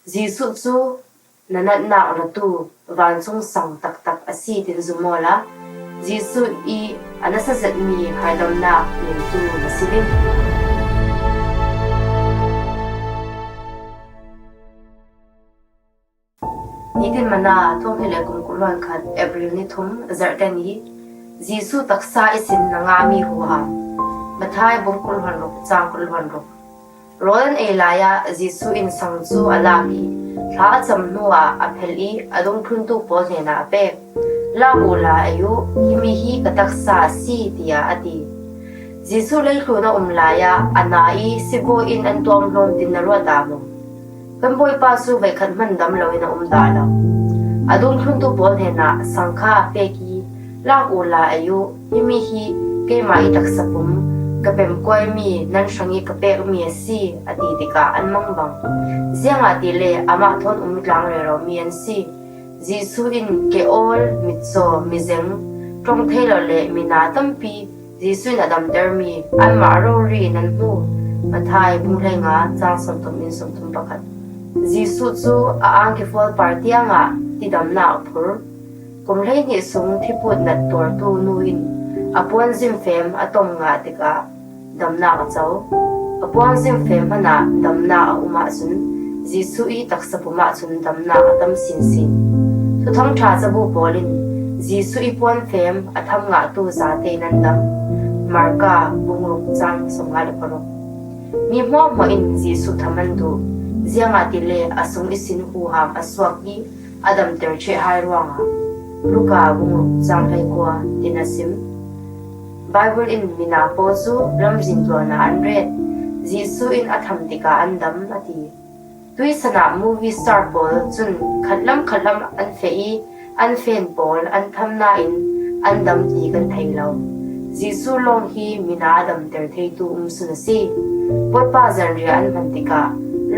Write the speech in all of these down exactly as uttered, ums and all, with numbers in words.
Jesuh cu na natnak latu vancung sang taktak a si, tin zum awla Jesuh i a nasa zetmi haidamnak neitu na si ding. Nitin Mana, thawng hnih le kum kul hluan khat, April ni thum, zarhte ni. Jesuh taksa ihsin na ngahmi huham. Matthai bung kul hluan ruk, cang kul hluan ruk. Rawl an ei lai ah Jesuh in sang cu a lak i thla a cam hnuah a phel i a dungthluntu pawl hnenah a pek. Lak uhla ei uh, himi hi ka taksa a si, tiah a ti. Jesuh leitlun a um lai ah a na i sibawi in an tuamhlawm tin na ruat dah maw? Kan Bawipa cu veikhat hman dam loin a um dah lo. A dungthluntu pawl hnenah sang kha a pek i, lak uhla ei uh, himi hi keimah i taksa pum, ka pemkuaimi nan hrang i ka pekmi a si, a ti tikah an mangbang. Ziangahtile amah thawn um tlang reromi an si. Jesuh in ke awl, mitcaw, mizeng, ṭong thei lo le mina tampi Jesuh in a damtermi anmah rori nan hmu. Matthai bung hleinga, cang sawmthum in sawmthum pakhat. Jesuh cu a angki fual par tiangah tidamnak a phur. Kum hleihnih sung thiput nat tuartu nu in a puanzim fem a tom ngah tikah damnak a co. A puanzim fem hmanah damnak a um ahcun Jesuh i taksa pum ahcun damnak a tam sinsin. Thuthang ṭha cabu pawl in Jesuh i puan fem a tham ngahtu zate nan dam. Marka bung ruk, cang sawmnga le paruk. Mi hmuahhmuah in Jesuh tham an duh, ziangahtile a sung ihsin huham a suak i a damter ṭheh hai ruangah. Luka bung ruk, cang hleikua tin a sim. Baibal in mina pawl cu lamzin tuan ah an ret. Jesuh in a tham tikah an dam, a ti. Tuisan ah movie star pawl cun khatlam khatlam an feh i an fan pawl an tham nain an dam ti kan thei lo. Jesuh lawng hi mina a damter theitu umsun a si. Bawipa zanriah an hman tikah,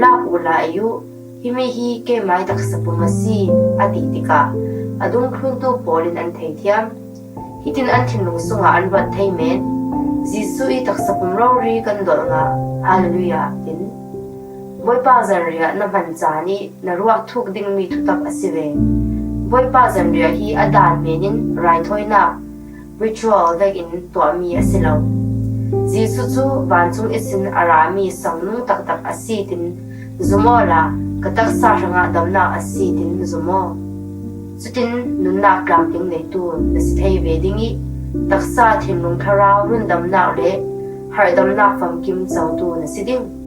lak uhla ei uh, himi hi keimah i taksa pum a si, a ti tikah a dungthluntu pawl in an thei thiam. Hitin an thinlung sungah an ruat thei men. Jesuh i taksa pum rori kan dolh ngah. Hallelujah, tin. Bawipa zanriah na hman caan i na ruah thuk dingmi thutak a si ve. Bawipa zanriah hi a dan men in raithawinak, ritual, vekin tuahmi a si lo. Jesuh cu vancung ihsin a rami sangnung taktak a si, tin zum awla ka taksa hrangah damnak a si, tin zum aw. Cutin nunnak tlamtling neitu na si thei ve ding i taksa, thinlung, thlarau rundamnak le harhdamnak famkim cotu na si ding.